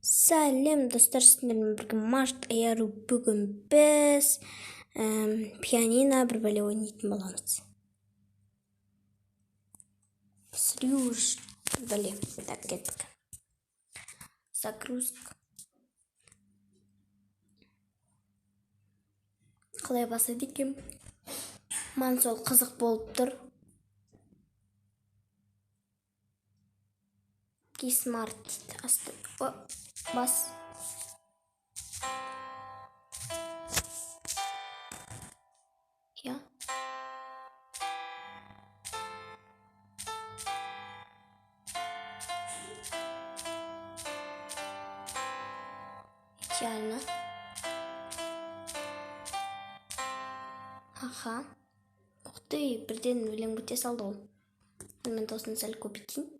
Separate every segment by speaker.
Speaker 1: Сәлем достар, сіздермен бірге Машт Аяру. Бүгін біз пианино бір бәле ойнайтын боламыз. Срюш бір бәле. Так, кеттік. Загрузка. Қалай басады екен? Маған сол қызық болып тұр. Смарт дейді. Асты. О, бас. Я. Идеально. Аха. Ух ты, бірден өлең біте салды ол. Мен дауысын сәл көбейтейін.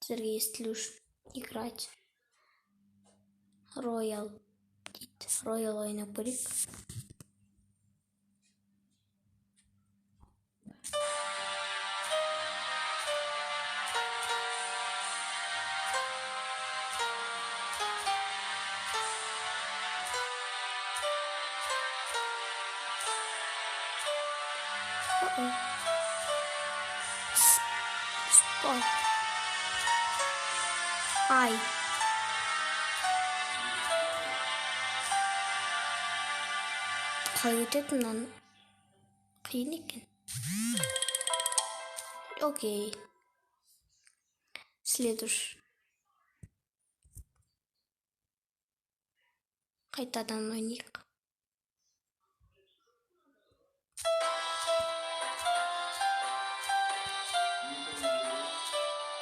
Speaker 1: Сіздерге естілу үшін. Играть. Роял дейді. Роял ойнап көрейік. Спой. Ай. Қалай өтеді мынаны? Қиын екен. Окей. Следующий. Қайтадан ойнайық.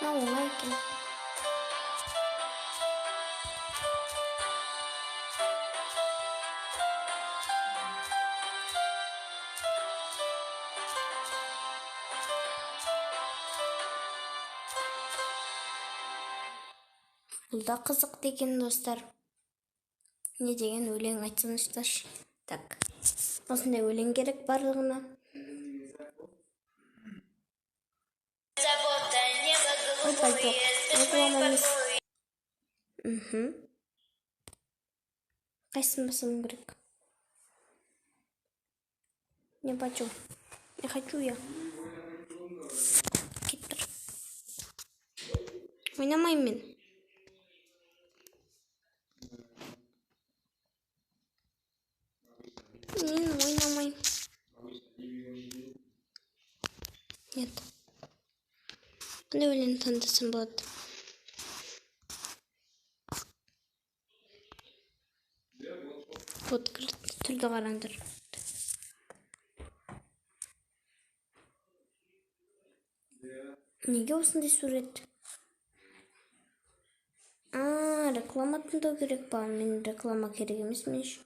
Speaker 1: Мынау оңай екен. Бұл да қызық деген достар. Не деген өлең айтсаңыздаршы. Так, осындай өлең керек барлығына. Ойбай, жоқ, реклама емес. Қайсысын басуым керек? Не хочу. Не хочу я. Кет тұр. Ойнамаймын мен. Мен ойнамаймын. Нет. Қандай өлең таңдасам болады? Вот түрді қараңдар. Неге осындай сурет? А, реклама тыңдау керек па? Мен реклама керек емес мен үшін.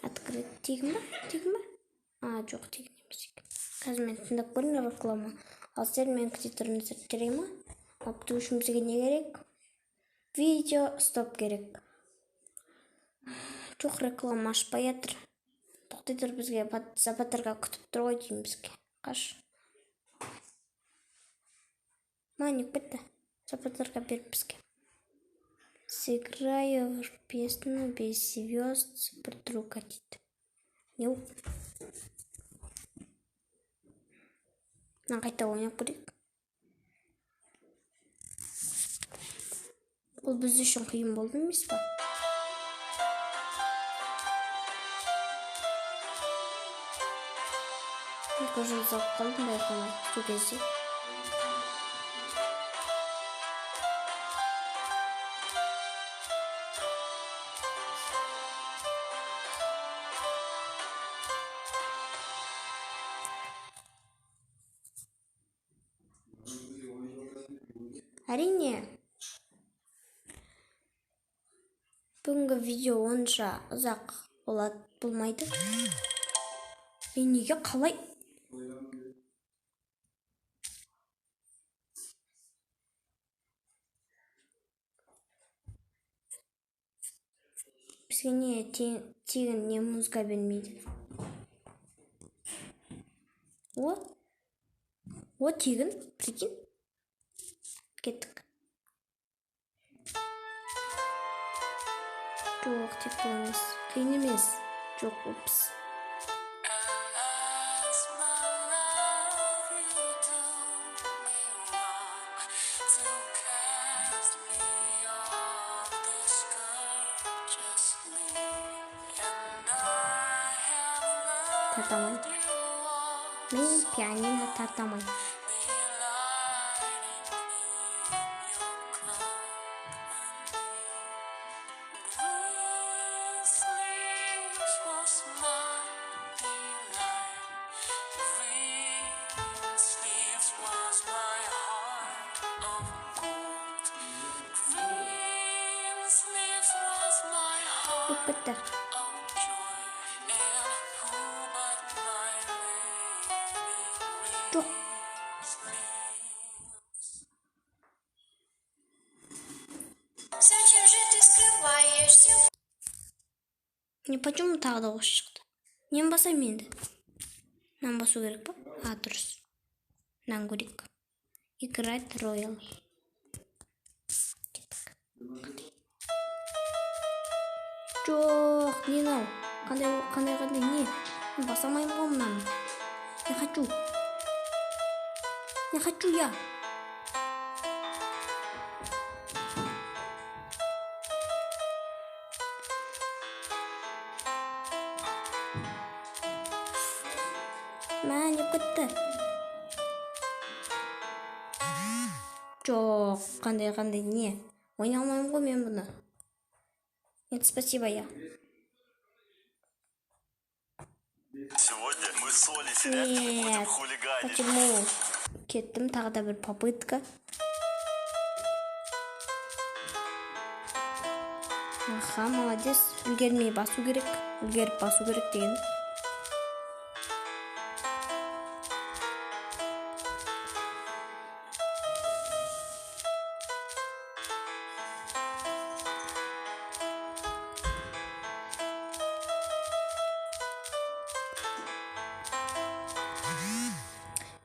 Speaker 1: Открыть тегін ба? Тегін ба? А, жоқ, тегін емес екен. Қазір мен тыңдап көрейін реклама. Ал сіздер мені күте тұрыңыздар, жарай ма? Ал күту үшін бізге не керек? Видео стоп керек. Жоқ, реклама ашпай жатыр. Тоқтай тұр, бізге запатрға күтіп тұр ғой деймін бізге. Қаш. Маник бітті. Запатрға беріп бізге. Сыграю в песню без звезд супер друга дейді. Не ол? Мына қайта ойнап көрейік. Бұл біз үшін қиын болды емес па? Екі жұлдыз алып қалдым байқамай сол кезде. Әрине, бүгінгі видео онша ұзақ болады, болмайды. Мен неге қалай? Бізге не тегін не музыка бермейді? О, о, тегін, прикинь. Кеттік. Жоқ, тек бұл емес. Қиын емес. Жоқ, упс. Тартамаймын. Мен пианино тартамаймын. Болып кетті. Жоқ.
Speaker 2: Зачем же ты скрываешься?
Speaker 1: Не, почему тағы да осы шықты? Нені басамын енді? Мынаны басу керек па? А, дұрыс. Мынаны көрейік. Играть роял. Кеттік. Жоқ, не мынау? Қандай, қандай, қандай, не? Мен баса алмаймын ғой мынаны. Не хочу. Не хочу я. Мә, не кетті? Жоқ, қандай, қандай, не? Ойнай алмаймын ғой мен бұны. Нет, спасибо, я.
Speaker 3: Сегодня мы с Олей Серябкиной будем
Speaker 1: Нет,
Speaker 3: хулиганить.
Speaker 1: почему? Кеттім, тағы да бір попытка. Аха, молодец. Үлгермей басу керек. Үлгеріп басу керек деген.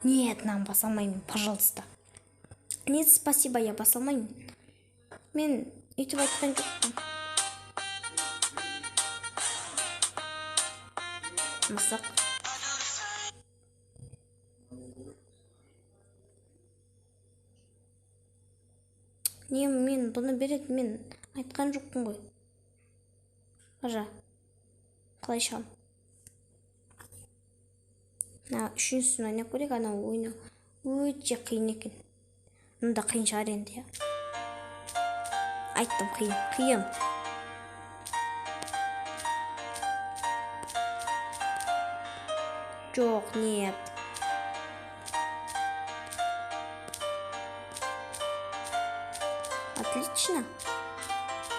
Speaker 1: Нет, нам баса алмаймын, пожалуйста. Нет, спасибо, я баса алмаймын. Мен өйтіп айтқан жоқпын. Мысық. Не, мен бұны береді, мен айтқан жоқпын ғой. Ажа. Қалай шығамын? Мына үшіншісін ойнап көрейік, анау ойнау өте қиын екен. Мында қиын шығар енді, иә. Айттым, қиын, қиын. Жоқ, нет. Отлично.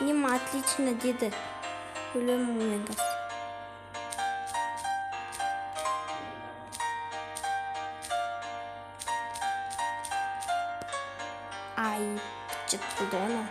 Speaker 1: Нема отлично деді. Өлемін мен қазір. Ай, бітжет болды ғой анау.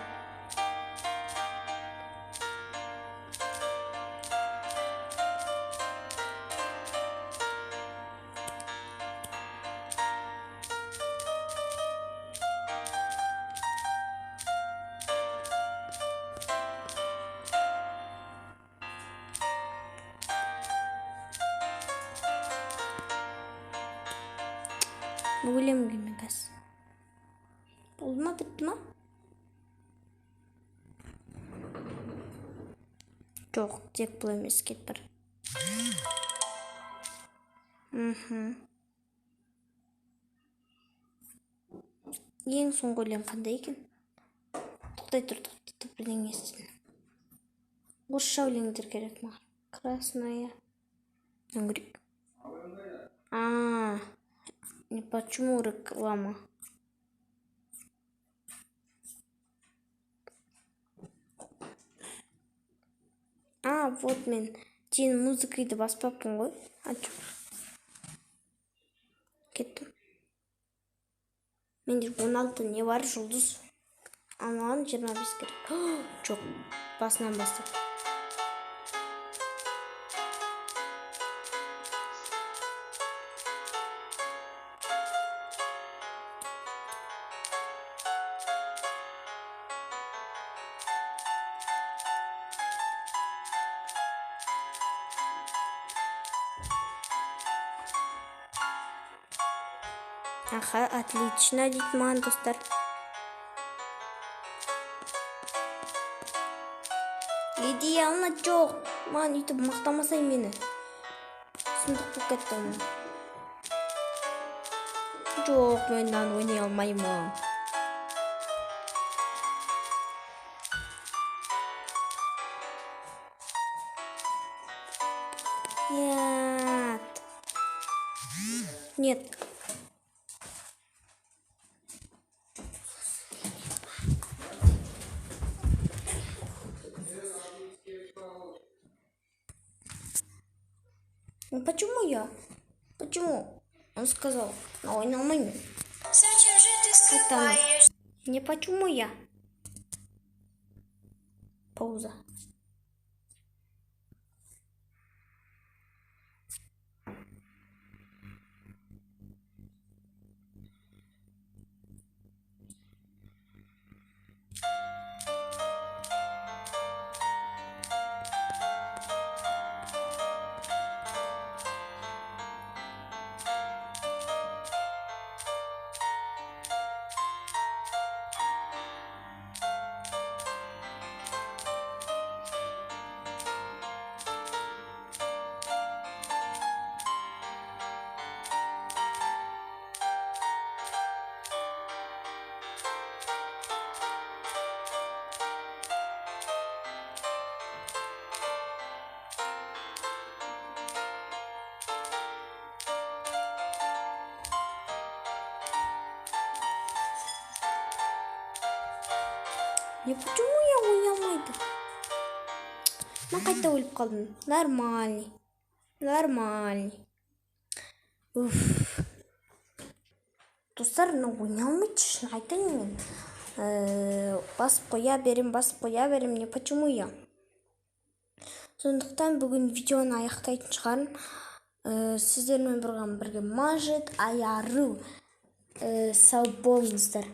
Speaker 1: Өлемін мен қазір. Болды ма, бітті ма? Жоқ, тек бұл емес, кет бір. Ең соңғы өлең қандай екен? Тоқтай тұр, тоқтай тұр, бірдеңе естідім. Орысша өлеңдер керек маған. Красная. Мынаны көрейік. А, не почему реклама? А, вот мен тен музыкайды баспаппын ғой. А, жоқ. Кеттім. Менде 16 не бар, жұлдыз. А маған 25 керек. Жоқ, басынан бастап. Аха, отлично дейді маған, достар. Идеально жоқ. Маған өйтіп мақтамасай мені. Сұмдық болып кетті мынау. Жоқ, мен мынаны ойнай алмаймын. Нет. Нет. Ну почему я? Почему? Он сказал, ой, нормально.
Speaker 2: Зачем же ты скрываешь?
Speaker 1: Не почему я? Пауза. Не почему я ойнай алмайды? Мен қайта өліп қалдым. Нормальный. Нормальный. Уф. Достар, мына ойнай алмайды, шын айтайын мен. Басып қоя берем, басып қоя берем. Не почему я? Сондықтан бүгін видеоны аяқтайтын шығармын. Сіздермен бірге Мажит Аяру. Сау болыңыздар.